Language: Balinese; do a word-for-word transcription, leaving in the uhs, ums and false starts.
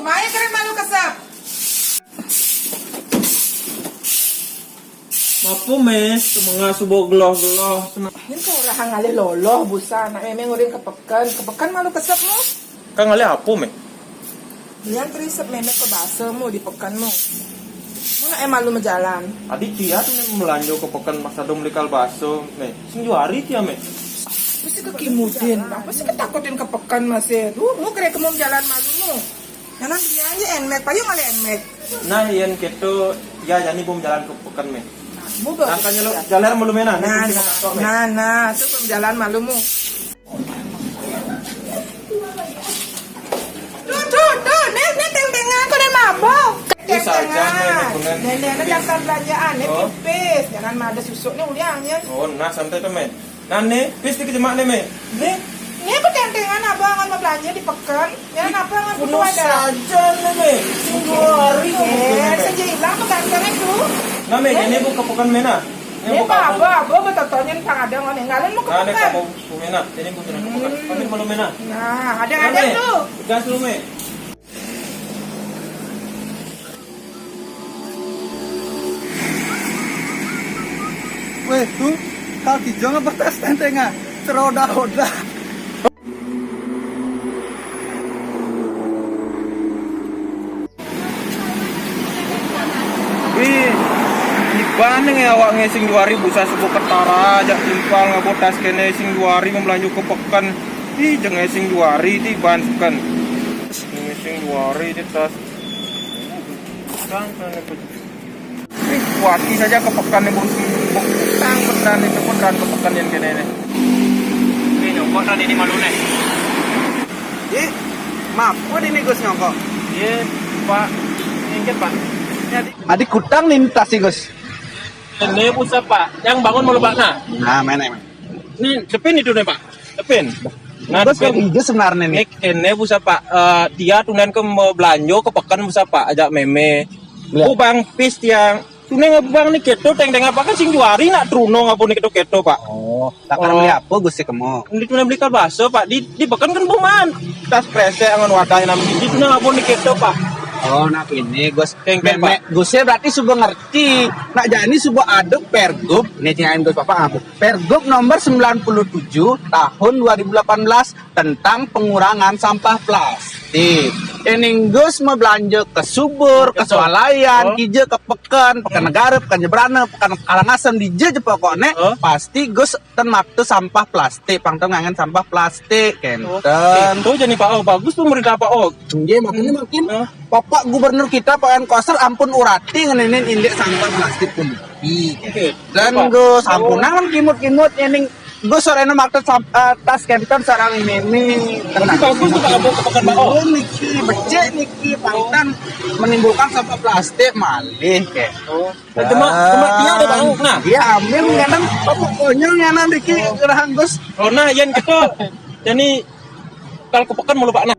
Baik, keren malu kesep. Mapo, Mé, semenga subo geloh-geloh. Ini kau orang ngalih loloh, busa, anak mémé nguring ke peken. Ke peken malu kesep mu. Kang ngalih apo, Mé? Yang kerisep mémé ke baso mu di peken mu. Mu nak malu mejalan. Adi tia tu Mé melanjo ke peken, masa do meli kal baso, Mé. Sing juari tia, Mé. Apa sih kekimudin? Apa sih ketakutin ke peken masih? Duh, mu kere kemu mejalan malu mu. Nyanan dia aja enmek, payu malah enmek. Nah, yen keto, ya jani bom jalan ke peken, Mé. Nah, mu bagus. Nah, kan nyeluk jalan malu, Mé, nah. Nah, nah, nah, nah, tu bom jalan malu mu. Tuh, tuh, tuh, nih, nih, teng-tengan, aku udah mabok. Ih, saja, Mé, teng-tengan. Nih, nih, nih, daftar belanjaan, nih, oh, pipis. Jangan mada susuk, nih, uliang, ya. Oh, nah, santai tuh, Mé. Nah, nih, pis dikit jemak, nih, Mé. Nih, nih, aku teng-tengan, abang, akan mau belanja di peken. Ya, napa ngan kuno kudu ada? Saja, Mé. Sing juari, eh, Mé. Saja hilang tuh gantengnya tuh. Nah, Mé, eh? Ini bu ke peken, Mé, nah. Ini bu ke peken. Apa, apa, apa, totonya nih, Kang, ada nggak nih? Ngalun mau ke peken. Nah, ini kamu, Bu Mé, nah. Ini bu ke peken. Hmm. Kami belum, Mé, nah. Nah, ada, nah, ada Mé. Tuh. Gas dulu, Mé. Wéh, tu, kaki jong betas tentengan, ceroda-oda. Wih, iban nge awak nge sing juari busa subo ketara, jak timpal ngabo tas kene sing juari membelanjo ke peken. Ih, jeng nge sing juari ti iban suken. Nge sing juari di tas. Sang, sang, sang. Ih, kuati saja ke peken ni, bos. Utang beneran itu, beneran ke peken yang kene ni. Oke, nyokok tadi di malu ni. Ih, maaf, kok ini Gus nyokok? Iya, Pak. Ingat, Pak. Jadi, adik kutang ni tas, Gus. Ini busa, Pak. Yang bangun malu, Pak. Nah. Nah, main, main. Ni, sepin itu ni, Pak. Sepin. Nah, Gus, sepin. Yang hijau sebenarnya ni. Nik, ini busa, Pak. Eh, dia tunen ke mau belanjo ke peken busa, Pak. Ajak mémé. Ya. Oh, Bang, pis tiang. Tunen Abang ni keto, teng-teng apa kan sing juari nak truno ngapa ni keto-keto, Pak. Oh, takkan beli apa Gus kemo? Di tunen beli kalbaso, Pak. Di, di peken kan buman. Tas kresek angan wadah nang di tunen apa ni keto, Pak. Oh, nak ini Gus. Teng-teng, Pak. Gus berarti suba ngerti. Nak jani suba ada pergub. Ni tinggalin Gus Bapak, ah. Pergub nomor sembilan puluh tujuh tahun dua ribu delapan belas tentang pengurangan sampah plastik. Ening Gus mau belanja ke Subur, ke Swalayan, oh, kija ke Peken, Peken Negara, Peken Jebrana, Peken Karangasem, di je pokoknya, oh, pasti Gus ten makta sampah plastik, pang ten ngangen sampah plastik, kenten. Oh, itu jadi Pak, oh, bagus pemerintah Pak, oh. Nggih, makanya mungkin, hah? Bapak Gubernur kita, Pak Wayan Koster, ampun urati ngenenin indik sampah plastik puniki. Oke. Dan Pak, Gus, oh, sampunang kimut-kimut ening Gus, sorena makta sam-, eh, tas kenten sareng ini. Berarti bagus tuh, Pak, Abang, ke Pekanbaru. Oh, niki, becik niki, pang ten menimbulkan sampah plastik malih, kek. Oh. Nah, cuma, cuma dia ada tahu. Nah. Dia ambil ngenang, apa konyol ngenang niki, oh, gerahang Gus. Oh, nah, yen kita, jadi, kalau ke Pekan malu, Pak, nah.